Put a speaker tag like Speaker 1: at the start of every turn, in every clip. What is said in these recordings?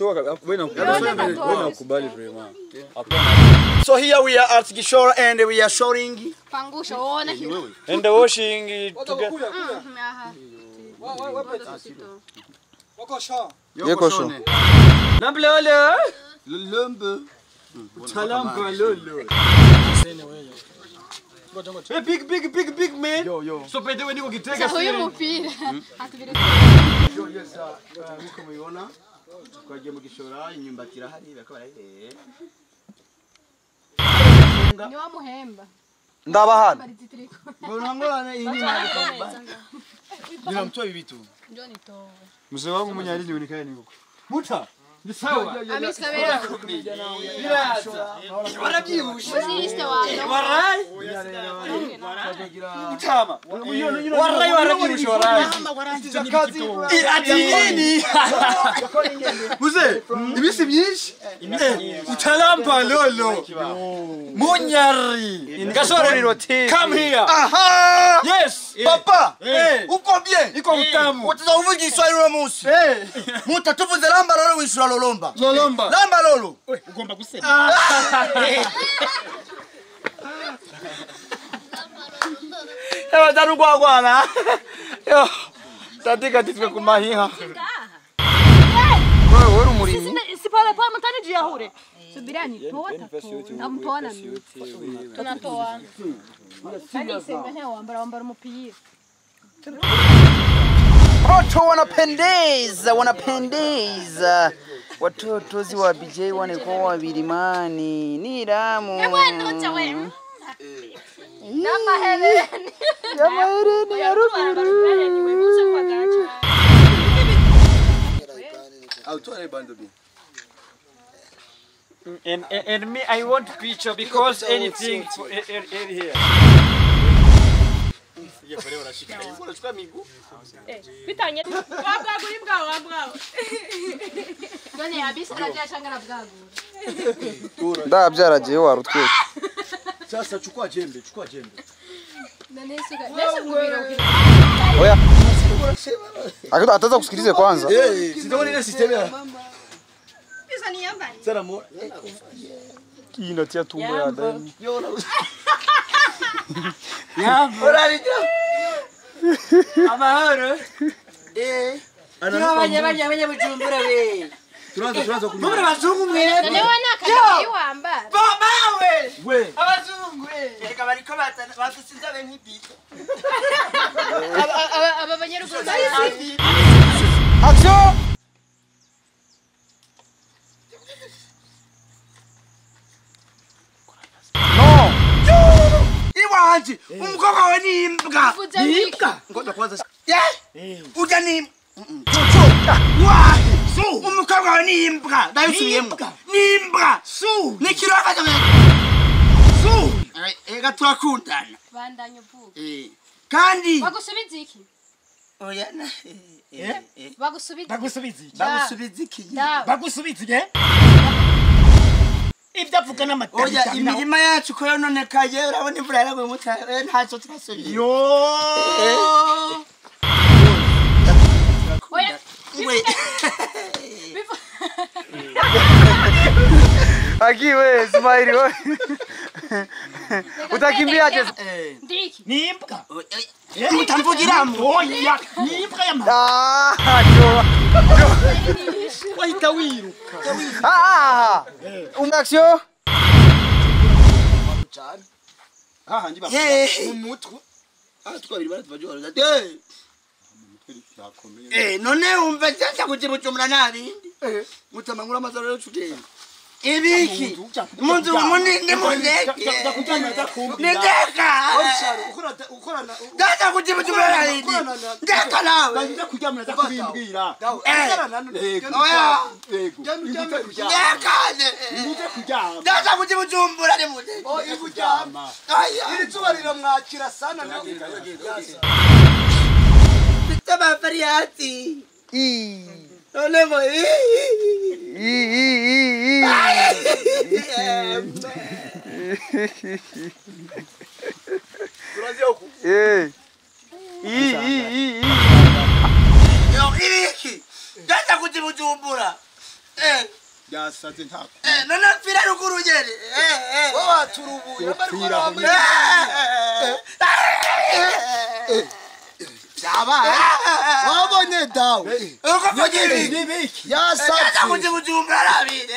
Speaker 1: Toka wewe na kubali vraiment.
Speaker 2: So here we are at Gishora and we are showing.
Speaker 3: Pangusha uone hiyo.
Speaker 1: And the washing together.
Speaker 4: Yekosho.
Speaker 1: Namblele.
Speaker 2: Lombe.
Speaker 1: Talamba lolo. Hey, big big big big man.
Speaker 2: Yo yo.
Speaker 1: So pete we niko kitega.
Speaker 3: Huyu mupira. Hatubiri.
Speaker 2: Yo yes nkuko mubibona twagiye mu Gishora imyumbati irahari bakaba barayihe.
Speaker 3: Ni wa muhemba.
Speaker 4: Ndabahana.
Speaker 2: Mbona ngorane iyi ni ngira mtoe bibitu.
Speaker 3: Njoo nitoe.
Speaker 1: Mzee wangu mwenye alini unikae niko. Muta. Ni sawa.
Speaker 3: Amisabera.
Speaker 1: Warabyibushe.
Speaker 3: Muziriste wawe.
Speaker 1: Warai. Mutama. Warai warabyibushe warai. Ati nini? Mzee, ibisi byinshi. Utalamba lolo. Munyari. Gasore come here.
Speaker 2: Aha.
Speaker 1: Yes.
Speaker 2: Papa. Uko bien.
Speaker 1: Iko mtamu.
Speaker 2: Utaza uvuga Kiswahili uno munsi. Muta tuvuze lamba lolo wishura lolomba.
Speaker 1: Lolomba.
Speaker 2: Lamba lolo.
Speaker 5: Ugomba gusema.
Speaker 2: Ewa tarugwagwana. Yo. Tatika titwe kumahiha.
Speaker 4: Wewe uri umurimi.
Speaker 3: Si pale pale mtani jiahure. Subirani toa tatu. Ndamtoana mimi. Tunatoa. Nani sema hewa ambara ambara mupira.
Speaker 4: Watoto wanapendeza, wanapendeza. Watoto zi wa BJ waneko wa birimani. Ni ramu.
Speaker 3: Ewe ndocha wewe. Namahereni.
Speaker 4: Namahereni ya ruguru.
Speaker 1: And me I want picture because anything for here.
Speaker 3: Bitanye wabwagura imbwa wabwawe. None abisa arajashangara bwagura.
Speaker 4: Ndabyaragiye warutwese.
Speaker 2: Sasa chukua jembe, chukua jembe.
Speaker 3: None suka, nese kubira.
Speaker 4: Oya. Ataza kusikilize kwanza.
Speaker 2: Eh, sitaona ile system ya.
Speaker 3: Pesa ni yamba.
Speaker 2: Sana mo.
Speaker 1: Inatia tumbo ya dani.
Speaker 2: Yo na.
Speaker 1: Yamba.
Speaker 2: Urarija.
Speaker 1: Amahoro.
Speaker 2: Eh.
Speaker 1: Abanya Bujumbura we.
Speaker 2: Tunaanza kunywa.
Speaker 1: Mbona bazungu mwebwe?
Speaker 3: None wana kandi wambara.
Speaker 1: Baba we.
Speaker 2: We.
Speaker 1: Abazungu we.
Speaker 2: Reka bariko batusinza be nk'ibito.
Speaker 3: Aba banyaruguru.
Speaker 4: Action! No.
Speaker 2: Iwanje umukobwa we ni imbwa.
Speaker 3: Ni imbwa.
Speaker 2: Ngoja kwanza. Eh? Uja ni Chocho. Wahi. Su. Umukobwa we ni imbwa. Ndabisubiyemo. Ni imbwa. Su. Ni kiraka cyane. Su. Ega turakundana.
Speaker 3: Bandanye uvuga.
Speaker 2: Eh. Kandi
Speaker 3: bagusubiza iki?
Speaker 2: Oya na. Eh?
Speaker 3: Bagusubiza.
Speaker 5: Bagusubiza iki?
Speaker 2: Bagusubiza iki?
Speaker 5: Bagusubiza iki? Ibyo avuga n'amatari.
Speaker 2: Oya imirima yacu ko yononekaye urabona imvura yaraguye mutare ntacyo turasubiye.
Speaker 5: Yo.
Speaker 3: Oya.
Speaker 2: We.
Speaker 4: Aki we Ismaili we. Utakimbia aje?
Speaker 3: Ndiki.
Speaker 5: Ni imbwa.
Speaker 2: Mutamvugiramo.
Speaker 5: Oya, ni imbwa ya mama.
Speaker 4: Ah, jo.
Speaker 5: Wahita wiruka.
Speaker 4: Ah. Une action.
Speaker 2: Hahandi ba. Mu mutwe. Ah twabiri baratubajora. Eh none umva cyangwa kujibucumura nabindi. Mutamangura amazaro yo cugenda. Ibiki. Munzu munini muneke. Ndeka.
Speaker 6: Ukorana
Speaker 2: Ndeka kujibucumura nabindi. Ndeka nawe.
Speaker 6: Ndeka kuryamira ndakubimbwira.
Speaker 2: Oya.
Speaker 6: Yego.
Speaker 2: Ndeka.
Speaker 6: Nguje kuryama.
Speaker 2: Ndeka kujibucumbura ni muneke.
Speaker 6: Oh ikuryama.
Speaker 2: Aya.
Speaker 6: Iri zuba riramwakira sana.
Speaker 2: Tama fariati. None ngo
Speaker 4: I I I I.
Speaker 6: Turanzia huku.
Speaker 4: Eh. I I I I.
Speaker 2: Yo ibiki. Ndaza kujibujumbura. Eh.
Speaker 6: Yasaze ntako.
Speaker 2: None apfira ruguru nyene.
Speaker 6: Wowe waturubuye
Speaker 2: bariko
Speaker 6: byabaye. Wabonye dawe.
Speaker 2: Uko nibiki.
Speaker 6: Yasaze.
Speaker 2: Yaje kujumbura arabire.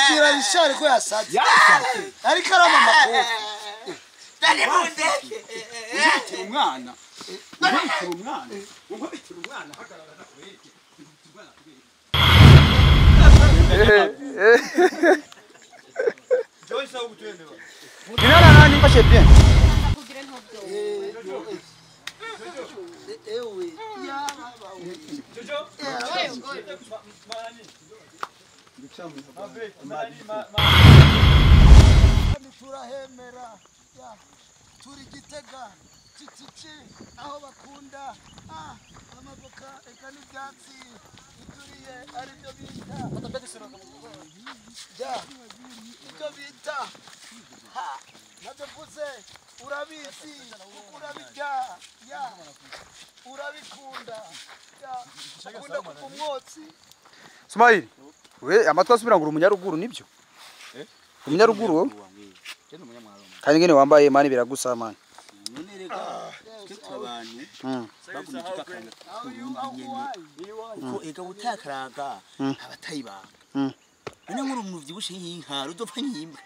Speaker 6: Bwira Richard ko yasaze. Yasaze. Ariko arama makofi.
Speaker 2: Dani mundeke.
Speaker 6: Umwana. Umwana. Unkubitira umwana hagarara nakwereke.
Speaker 4: Nina nani pashe bien.
Speaker 6: Turahemera turi Gitega titici aho bakunda amavoka eka n'ibyatsi bituriye aribyo bita ibyo bita nabyo mvuze urabizi kuko urabirya urabikunda ukunda kuva umwotsi.
Speaker 4: Ismail we amatwi asubira ngo umunyaruguru nibyo? Umunyaruguru wowe? Kandi ngene wambaye mani biragusa mani.
Speaker 2: None reka twe abantu bagumye tukakaranga uko ega gutakaranga abatayibanga. None nkuru umuntu vyibushe nk'inka rudopfa nk'imbwa.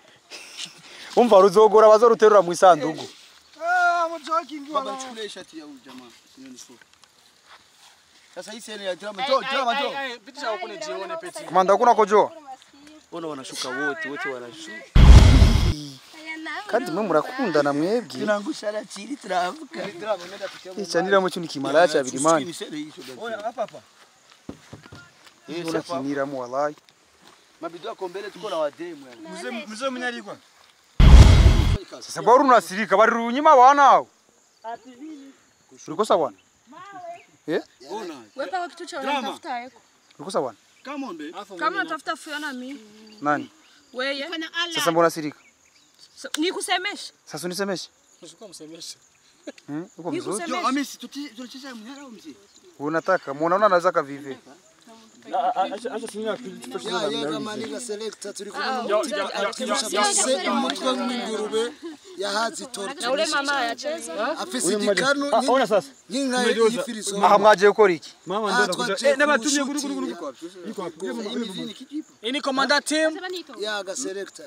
Speaker 4: Umva ruzogora bazoruterura mu isandugu.
Speaker 6: I'm joking you. Baba chukule ishati ya ujamaa. Sasa hii sele ya drama jo drama jo.
Speaker 1: Pitisha huko ni jione peti.
Speaker 4: Komanda kuna kojoa.
Speaker 2: Bona wanashuka wote wote wanashuka.
Speaker 4: Kandi mwe murakundana mwebwe.
Speaker 2: Tunangusha la chini turavuka.
Speaker 4: Ichanira mu cyo kimalaya cha birimani.
Speaker 6: Oya hapa hapa.
Speaker 4: Unakinira mu wallahi.
Speaker 2: Mabido yako mbele tuko na wademu yani.
Speaker 1: Mzee mnyarikwa.
Speaker 4: Sasa bora unasirika bari runyima bwana. Ulikosa bwana? Eh?
Speaker 3: Wewe paka kitu cha unatafuta yako.
Speaker 4: Ulikosa bwana?
Speaker 6: Come on babe.
Speaker 3: Kama unatafuta Fiona mimi.
Speaker 4: Nani?
Speaker 3: Wewe.
Speaker 4: Sasa mbona unasirika?
Speaker 3: Nikusemeshe.
Speaker 4: Sasa unisemeshe?
Speaker 1: Usikuwa msemeshe.
Speaker 4: Uko mzuri.
Speaker 2: Jo, Hamisi tunacheza mnyara au mzee?
Speaker 4: Unataka, munaona anaweza kavive.
Speaker 1: Acha sinya
Speaker 6: Ya ya kama ni selector turi kumwe umutwe w'ingurube yahazi torture.
Speaker 3: Na ule mama ayacheza.
Speaker 6: Afisi igikanu.
Speaker 1: Ona sasa.
Speaker 6: Nyinka y'ifirizo.
Speaker 4: Aha mwaje gukora iki?
Speaker 1: Mama ndo nakuja. Nabatumye guru guru guru.
Speaker 5: Ini commander team.
Speaker 6: Ya ga selector.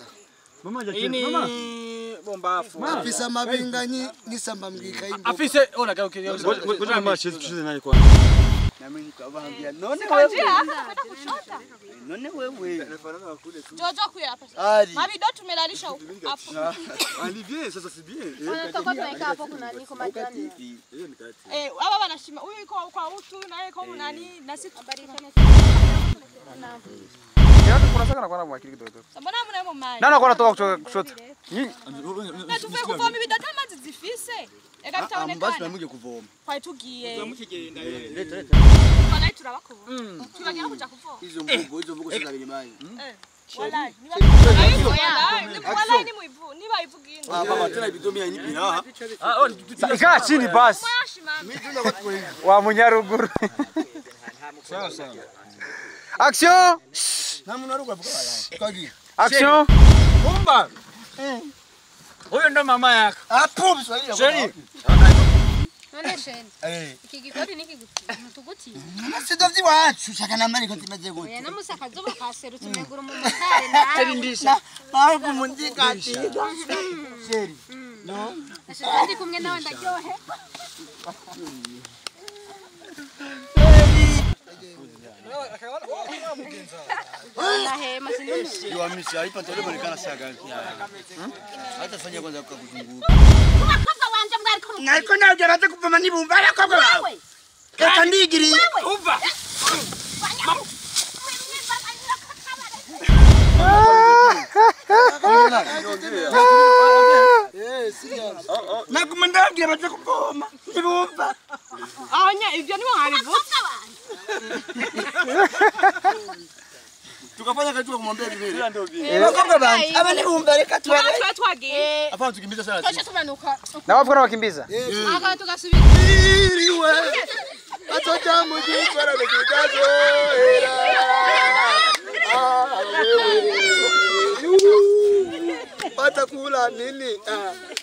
Speaker 1: Mama nje.
Speaker 5: Ini bombafu.
Speaker 6: Afisa mabinganyi nisamba mbwika imbo.
Speaker 5: Afise ona garuke.
Speaker 1: Ngoja mama tucheze naye kwanza.
Speaker 2: Nami nikawaambia none wewe. None wewe.
Speaker 3: Jojo kuya hapa. Mabido tumelalisha huko hapo.
Speaker 1: Olivier sasa si bien.
Speaker 3: Tutakuwa tunaika hapo kuna niko majani. Eh, hapa wanashima. Huyu yuko kwa utu na yeye kwa nani na sisi tubadilishane.
Speaker 4: Yaani kuna saka na kwa mwakili kidogo.
Speaker 3: Mbona mna mai?
Speaker 4: Nani kwa natoka kushota? Nyinyi
Speaker 3: na tuvuye kuvoma ibido amazi zifise. Eka bitaonekana.
Speaker 2: Basi namuje kuvoma.
Speaker 3: Kwa tugiye.
Speaker 1: Mukigenda.
Speaker 2: Leta leta.
Speaker 3: Walahi turabakubona. Tubagira kuja kuvoma.
Speaker 2: Hizo mvugo sasa bili mai.
Speaker 3: Walahi. Walahi ni mwivu, niba ivuga
Speaker 2: Ah mama tena ibidomia ni biraha.
Speaker 4: Ikaa chini basi. Wa munyaruguru.
Speaker 1: Sawa sawa.
Speaker 4: Action!
Speaker 6: Na munaruka vuga walahi.
Speaker 4: Action!
Speaker 1: Umba. Huyo ndo mama yako.
Speaker 2: Hapo Kiswahili.
Speaker 1: Sheri.
Speaker 3: None sheri. Iki gikori niki mutuguti.
Speaker 2: Nasido vyiwacu shaka namari ko timeze gute.
Speaker 3: Oya namusaka zuba kaserutse umeguru mu mutare nawe.
Speaker 2: Rindisha. Nawe kumundika ati. Sheri.
Speaker 3: No. Ndi kumwe nawe ndaryohe.
Speaker 2: Yuamisi alipa tole bonekana saga. Hata fanya kwanza kuzunguka.
Speaker 5: Nariko nawe uraza kuvoma nibumva abakobwa bawe. Reka ndigiriye. Umva. Naguma ndababwira baze kuvoma nibumva.
Speaker 3: Aho nya ibyo nibo nkabivuze.
Speaker 2: Tukafanya kazi kumwambia vile.
Speaker 5: Abakobwa banje aba nibumva reka tubabe.
Speaker 3: Twagiye.
Speaker 2: Hapana tukimbiza sana.
Speaker 3: Tosha tumanuka.
Speaker 4: Na wapo wakimbiza.
Speaker 3: Aka tukasubira.
Speaker 6: Iriwe. Atoja mujikora mukikazo era. Ah wewe. Watakula nini?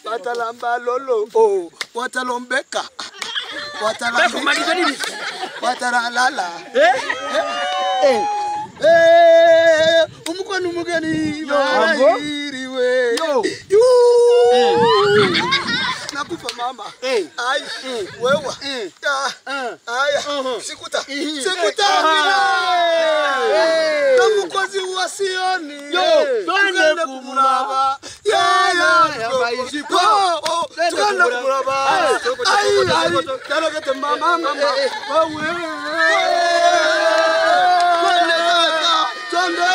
Speaker 6: Watalamba lolo. Oh, watalombeka. Watalambeka. Watalala. Eh? Eh, umukwano umugeni barahiriwe. Nakufa mama. Ai, wewe. Aya, sikuta. Sikuta. Namukozi wa Sioni. Twende kumuraba. Ya ya, twende kumuraba. Ai, ai, taragete mama mama. Wewe. Twende.